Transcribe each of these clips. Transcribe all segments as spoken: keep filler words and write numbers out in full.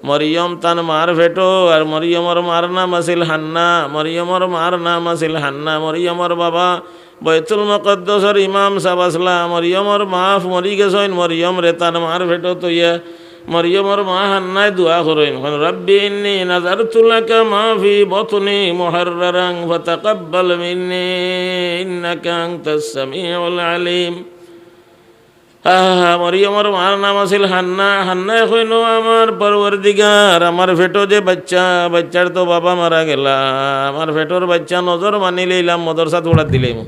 মরিয়ম তান মার পেটো, আর মরিয়মর মার নাম আছিল হান্না। মরিয়মর মার নাম আছিল হান্না। মরিয়মর বাবা বাইতুল মুকাদ্দাসর ইমাম সাব আছলা। মরিয়মর মা মরি গেছইন, মরিয়মরে তান মার পেটো থইয়া মরিয়মর মা হান্নায় দোয়া করইন, কইন, "রব্বি ইন্নী নাযারতু লাকা মা ফি বাতনি মুহাররারান ফাতাকাব্বাল মিন্নী ইন্নাকা আনতাস সামিউল আলিম।" আহা, মরিয়মর মার নাম আছিল হান্না। হান্নায় কইন, "ও আমার পরওয়ারদিগার, আমার পেটো যে বাইচ্চা, বাইচ্চার তো বাবা মারা গেলা, আমার পেটোর বাইচ্চা নজর মানি লইলাম, মাদ্রাসাত পড়াত দিলাইমু।"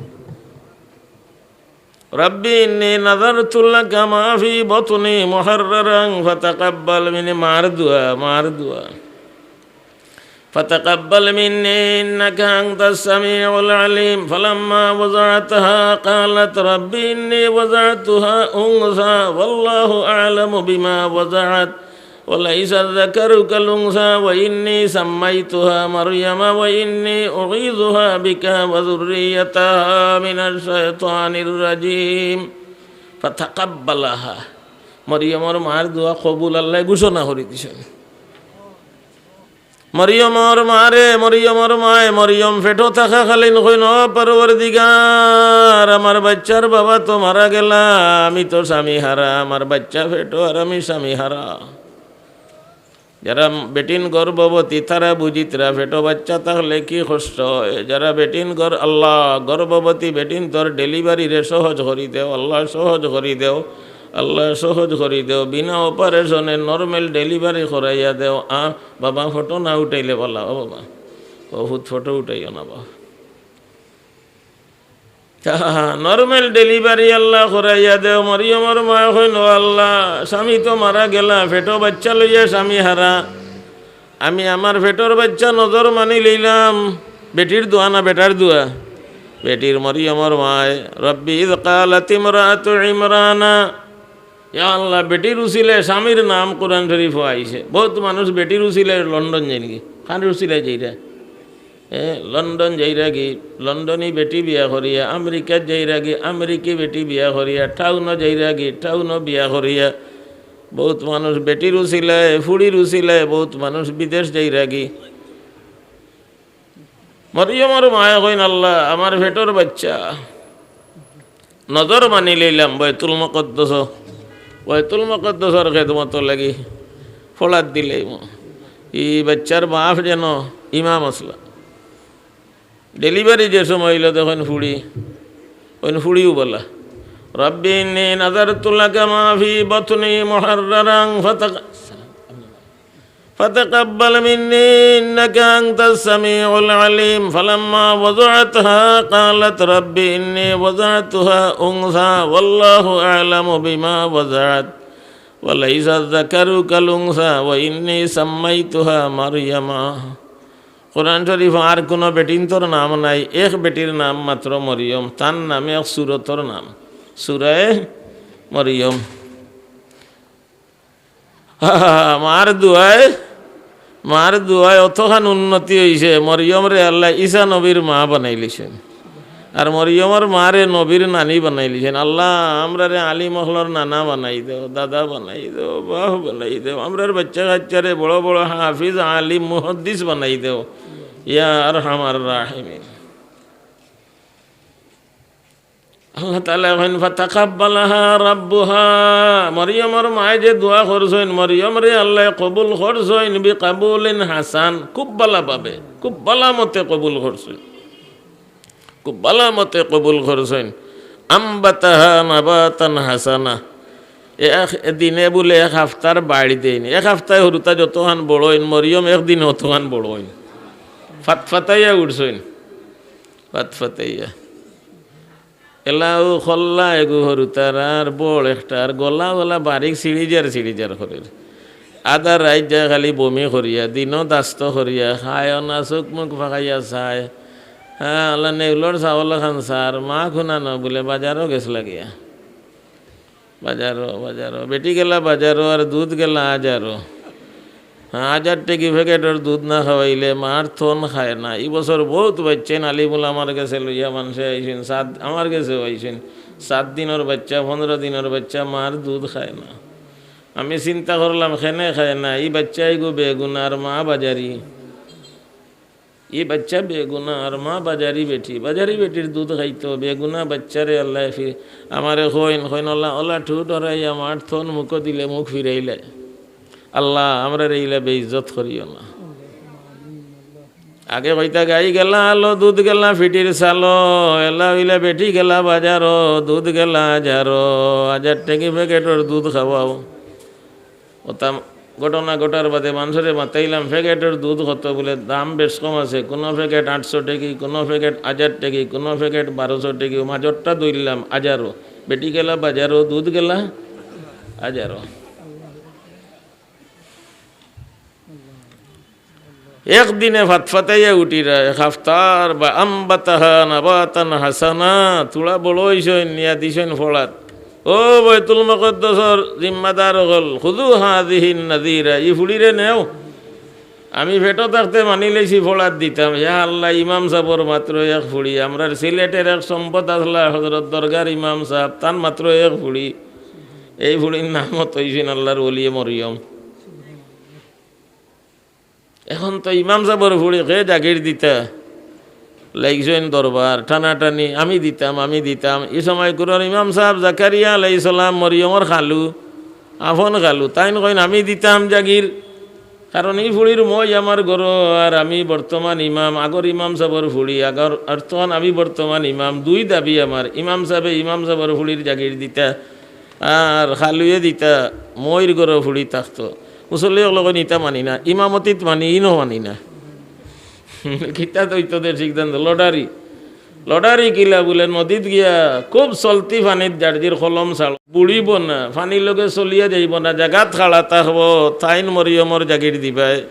রব্বি ইন্নী নাযারতু লাকা মা ফি বাতনি মুহাররারান ফাতাকাব্বাল মিন্নী, মার দোয়া, মার দোয়া। ফাতাকাব্বাল মিন্নী ইন্নাকা আনতাস সামিউল আলিম। ফালাম্মা ওয়াযাআতহা ক্বালাত রব্বি ইন্নী ওয়াযাআতুহা উনসা ওয়াল্লাহু আ'লামু বিমা ওয়াযাআত। وليس الذكر كالأنثى وإني سميتها مريم وإني أعيذها بك وذريتها من الشيطان الرجيم. فتقبلها. মরিয়মর মার দোয়া কবুল আল্লায় ঘোষণা করি দিছইন। মরিয়মর মারে, মরিয়মর মায়ে, মরিয়ম পেটো থাকাকালীন কইন, "ও পরওয়ারদিগার, আমার বাইচ্চার বাবা তো মারা গেলা, আমি তো স্বামী হারা, আমার বাইচ্চা পেটো আর আমি স্বামী হারা।" যারা বেটিন গর্ভবতী, তারা বুঝিতরা পেটো বাইচ্চা থাকলে কি কষ্ট অয়। যারা বেটিন গর-, আল্লাহ, গর্ভবতী বেটিনতর delivery রে সহজ করি দেও, আল্লাহ সহজ করি দেও, আল্লাহ সহজ করি দেও। বিনা operation এ normal delivery করাইয়া দেও। আ, বাবা, ফটো না উঠাইলে বালা, ও বাবা, ও হুত ফটো উঠাইও না বাবা। Normal delivery আল্লাহ করাইয়া দেও। মরিয়মর মা কইন, "ও আল্লাহ, স্বামী তো মারা গেলা, পেটো বাইচ্চা লইয়া স্বামী হারা। আমি আমার পেটোর বাইচ্চা নজর মানি লইলাম।" বেটির দোয়া না বেটার দোয়া? বেটির। মরিয়মর মায়, "রব্বি ইয ক্বালাত ইমরাতু ইমরানা।" ইয়া আল্লাহ, বেটির উছিলায় স্বামীর নাম কোরআন শরীফো আইছে। বউত মানুষ বেটির উছিলায় লন্ডন যাইনগি, কার উছিলায় যাইরা? এ, লন্ডন যাইরাগি, লন্ডনী বেটি বিয়া করিয়া, আমেরিকাত যাইরাগি, আমেরিকি বেটি বিয়া করিয়া, টাউনো যাইরাগি, টাউনো বিয়া করিয়া। বউত মানুষ বেটির উছিলায়, ফুড়ির উছিলায়, বউত মানুষ বিদেশ যাইরাগি। মরিয়মর মায়ে কইন, "আল্লাহ, আমার পেটোর বাইচ্চা।" নজর মানি লইলাম বাইতুল মুকাদ্দাস, বাইতুল মুকাদ্দাসর খেদমত লাগি ফড়াত দিলাইমু। ই বাইচ্চার বাপ যেন ইমাম আছলা। Delivery যে সময় অইলো, দেখইন ফুড়ি, অইন ফুড়িও বালা। "রব্বি ইন্নী নাযারতু লাকা মা ফি বাতনি মুহাররারান ফাতাক-" فتقبل مني إنك أنت السميع العليم. فلما وضعتها قالت رب إني وضعتها أنثى والله أعلم بما وضعت وليس الذكر كالأنثى وإني سميتها مريم. কোরআন শরীফো আর কুনু বেটিন্তর নাম নাই, এক বেটির নাম মাত্র মরিয়ম, তার নামে এক সুরতর নাম, সুরায়ে মরিয়ম। মার দোয়ায়, মার দোয়ায় অতখান উন্নতি অইছে, মরিয়মরে আল্লায় ঈসা নবীর মা বানাইলিছইন। আর মরিয়মর মারে নবীর নানি বানাইলিছইন। আল্লাহ, আমরারে আলিম অকলর নানা বানাই দেও, দাদা বানাই দেও, বাফ বানাই দেও। আমরার বাইচ্চা কাইচ্চারে বড় বড় হাফিজ, আলিম, মুহাদ্দিস বানাই দেও। ইয়া আরহামার রাহিমিন। আল্লাহ তাআলায় কইন, "ফাতাকাব্বালাহা রাব্বুহা।" মরিয়মর মায়ে যে দোয়া করছইন, মরিয়মরে আল্লায় কবুল করছইন, বিকাবুলিন হাসান, খুব বালা ভাবে, খুব বালা মতে কবুল করছইন, খুব বালা মতে কবুল করছইন। আম্বাতাহা নাবাতান হাসানা, এক দিনে বুলে এক হাফতার বাড়ি দেইন, এক হাফতায় হুরুতা যতখান বড় অইন, মরিয়ম একদিনে অতখান বড় অইন, ফাতফাতাইয়া উঠছইন, ফাতফাতাইয়া। এলাউ খল্লা এগু হুরুতার আর বড় একটা, আর গলা গলা বারিক সিঁড়িজার সিঁড়িজার করের। আধা রাইত যায় খালি বমি করিয়া, দিনো দাস্ত করিয়া, খায়ও না, চউখ মুখ ফাকাইয়া চায়। হ্যাঁ, আল্লাহ নেউলর চাউল খান সার, মা খুনা ন বুলে বাজারো গেছলা গিয়া। বাজারো, বাজারো, বেটি গেলা বাজারো, আর দুধ গেলা আজারো। হ্যাঁ, আজার টেকি প্যাকেটর দুধ না খাওয়াইলে মার থন খায় না। ই বছর বউত বাইচ্চাইন আলিম উলামার গেছে লইয়া মানষে আইছইন, সাত, আমার গেছেও আইছইন। সাত দিনর বাইচ্চা, পনরো দিনর বাইচ্চা, মার দুধ খায় না। আমি চিন্তা করলাম, কেনে খায় না, ই বাইচ্চা ইগু বেগুনা আর মা বাজারি। ই বাইচ্চা বেগুনা আর মা বাজারি বেটি, বাজারি বেটির দুধ খাইতো, বেগুনা বাইচ্চারে আল্লায় ফির-, আমারে কইন, কইন, "আল্লাহ, ওলা ঠু ডরাই আমার থন মুখো দিলে মুখ ফিরাইলে। আল্লাহ, আমরারে ইলা বেইজ্জত করিও না।" আগে কইতা, "গাই গেলা আলো, দুধ গেলা ফিটির চালো, এলা অইলা বেটি গেলা বাজারো, দুধ গেলা হাজারো, হাজার টেকি প্যাকেটর দুধ খাওয়াও।" ওতা ঘটনা ঘটার বাদে মানষরে মাতাইলাম, "প্যাকেটর দুধ কত?" বুলে, "দাম বেশ কম আছে, কুনু প্যাকেট আটশো টেকি, কুনু প্যাকেট হাজার টেকি, কুনু প্যাকেট বারোশো টেকি, মাজরটা ধরলাম হাজারো, বেটি গেলা বাজারো, দুধ গেলা হাজারো।" একদিনে ফাতফাতাইয়া উঠিরা, এক হাফতার বা আম্বাতাহা নাবাতান হাসানা, থুড়া বড় অইছইন, নিয়া দিছইন ফড়াত। ও বাইতুল মুকাদ্দাসর জিম্মাদার অকল, "খুযু হাযিহিন নাযিরা, ই ফুড়িরে নেও। আমি পেটো থাকতে মানি লইছি ফড়াত দিতাম। ইয়া আল্লাহ, ইমাম সাবর মাত্র এক ফুড়ি, আমরার সিলেটের এক সম্পদ আছলা হযরত দরগার ইমাম সাব, তান মাত্র এক ফুড়ি। এই ফুড়ির নাম অইছইন আল্লাহর ওলিয়ে মরিয়ম।" এখন তো ইমাম সাবর ফুড়ি কে জাগির দিতা, লাগছইন দরবার, টানাটানি, "আমি দিতাম, আমি দিতাম।" ই সময় কুরর ইমাম সাব জাকারিয়া আলাইহিস সালাম, মরিয়মর খালু, আপন খালু, তাইন কইন, "আমি দিতাম জাগির, কারণ ই ফুড়ির মই আমার ঘরো, আর আমি বর্তমান ইমাম, আগর ইমাম সাবর ফুড়ি, আগর, আর তখন আমি বর্তমান ইমাম, দুই দাবি আমার, ইমাম সাবে ইমাম সাবর ফুড়ির জাগির দিতা, আর খালুয়ে দিতা, মইর ঘরো ফুড়ি থাকতো।" মুসল্লি অকলে কইন, "ইতা মানি না, ইমামতিত মানি, ইনো মানি না।" কিতা তো ইতদের সিদ্ধান্ত, লটারি। লটারি কিলা বুলে, নদীত গিয়া খুব চলতি পানিত জার্জির কলম ছাড়ো, বুড়িব না, পানির লগে চলিয়া যাইব না, জাগাত খাড়া থাকবো, তাইন মরিয়মর জাগির দিবায়।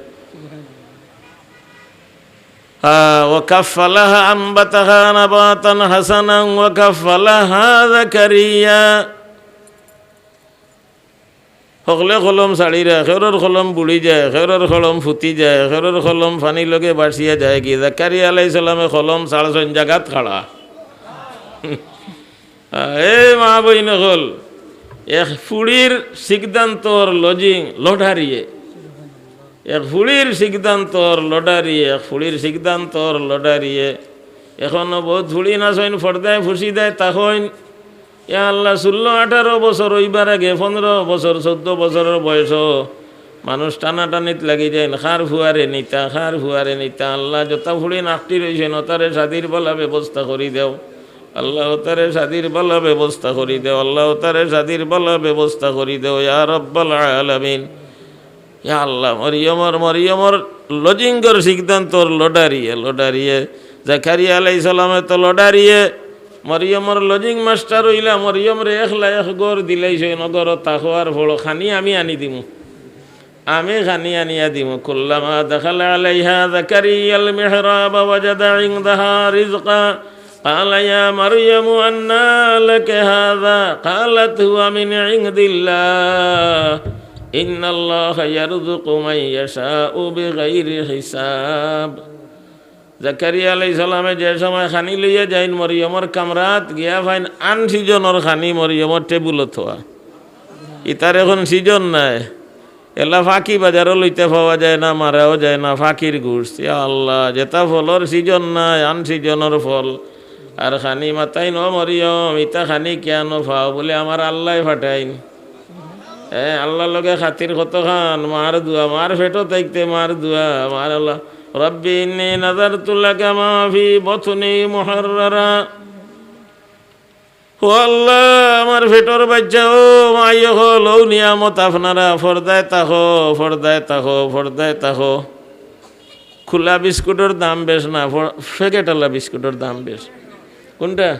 হ্যাঁ, "ওয়া কাফফালাহা আম্বাতাহা নাবাতান হাসানান ওয়া কাফফালাহা জাকারিয়া।" হকলে কলম ছাড়িরা, খেরর কলম বুড়ি যায়, খেরর কলম ফুটি যায়, খেরর কলম পানির লগে ভাসিয়া যায়। কি জাকারিয়া আলাইহিস সালামে কলম ছাড়ছইন জাগাত খাড়া। এ মা বইন অকল, এক ফুড়ির সিদ্ধান্তর লজিং লটারিয়ে, এক ফুড়ির সিদ্ধান্তর লটারিয়ে, এক ফুড়ির সিদ্ধান্তর লটারিয়ে। এখনো বহুত ফুড়ি আছইন, ফর্দায় ফুসি দেয়, তা কইন, ইয়া আল্লাহ, ষোলো আঠারো বছর অইবার আগে, পনেরো বছর, চৌদ্দ বছরর বয়সো মানুষ টানাটানিত লাগি যাইন, কার ফুয়ারে নিতা, কার ফুয়ারে নিতা। আল্লাহ, যত ফুড়ি আটকি রইছইন, অতারে শাদির বালা ব্যবস্থা করি দেও। আল্লাহ, অতারে শাদির বালা ব্যবস্থা করি দেও। আল্লাহ, অতারে শাদির বালা ব্যবস্থা করি দেও, ইয়া রাব্বাল আলামিন। ইয়া আল্লাহ, মরিয়মর, মরিয়মর লজিংগর সিদ্ধান্তর লটারিয়ে, লটারিয়ে। জাকারিয়া আলাইহিস সালামে তো লটারিয়ে, মরিয়মর লজিং মাস্টার অইলা, মরিয়মরে একলা এক ঘর দিলাইছইন, অ ঘরো থাকো আর পড়ো, খানি আমি আনি দিমু, আমি খানি আনিয়া দিমু। كلما دخل عليها زكريا المحراب وجد عندها رزقا قال يا مريم أنى لك هذا؟ قالت هو من عند الله إن الله يرزق من يشاء بغير حساب। জাকারিয়া আলাইহিস সালামে যে সময় খানি লইয়া যাইন মরিয়মর কামরাত, গিয়া পাইন আনসিজনর খানি মরিয়মর টেবুলো থোয়া। ইতার এখন সিজন নায়। এলা ফাকি বাজারো লইতা পাওয়া যায় না, মারাও যায় না, ফাকির গুস্ত। ইয়া আল্লাহ, যেতা ফলর সিজন নায়, আনসিজনর ফল। আর খানি মাতাইন, "ও মরিয়ম, ইতা খানি কিয়ানো পাও?" বুলে, "আমার আল্লায় পাঠাইন।" এ, আল্লাহর লগে খাতির কতখান, মার দোয়া, মার পেটো থাকতে মার দোয়া, মার আল্লাহ, "رب إني نذرت لك ما في بطني محررا।" ও আল্লাহ, আমার পেটর বাইচ্চা, ও মাই অকল, ও নিয়ামত আপনারা, ফর্দায় থাকো, ফর্দায় থাকো, ফর্দায় থাকো। খুলা বিস্কুটর দাম বেশ না, ফ-, প্যাকেটআলা বিস্কুটর দাম বেশ। কুনটা?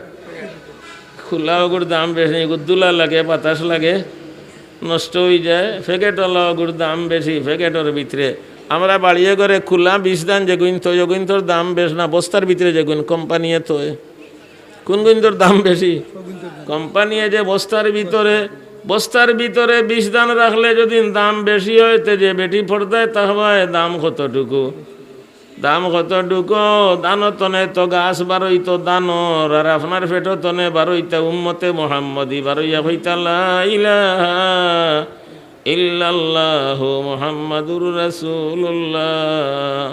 খুলা অগুর দাম বেশ নি, অগুর ধুলা লাগে, বাতাস লাগে, নষ্ট অইযায়। প্যাকেটআলা অগুর দাম বেশি, প্যাকেটর ভিতরে। আমরা বাড়িয়ে ঘরে খুলা বিষ ধান যেগুইন থই, অগুইনতর দাম বেশ না, বস্তার ভিতরে যেগুইন কোম্পানিয়ে থই। কুন গুইনতর দাম বেশি? কোম্পানিয়ে যে বস্তার ভিতরে, বস্তার ভিতরে বিষ ধান রাখলে যদি দাম বেশি অয়, তে যে বেটি ফর্দায় থাকবায়, দাম কতটুকু? দাম কতটুকু? ধান তনে তো গাছ বারইতো ধানর, আর আপনার পেটো তনে বারইতা উম্মতে মোহাম্মদী, বারইয়া কইতা, "লা ইলাহা ইল্লাল্লাহু মুহাম্মাদুর রাসূলুল্লাহ।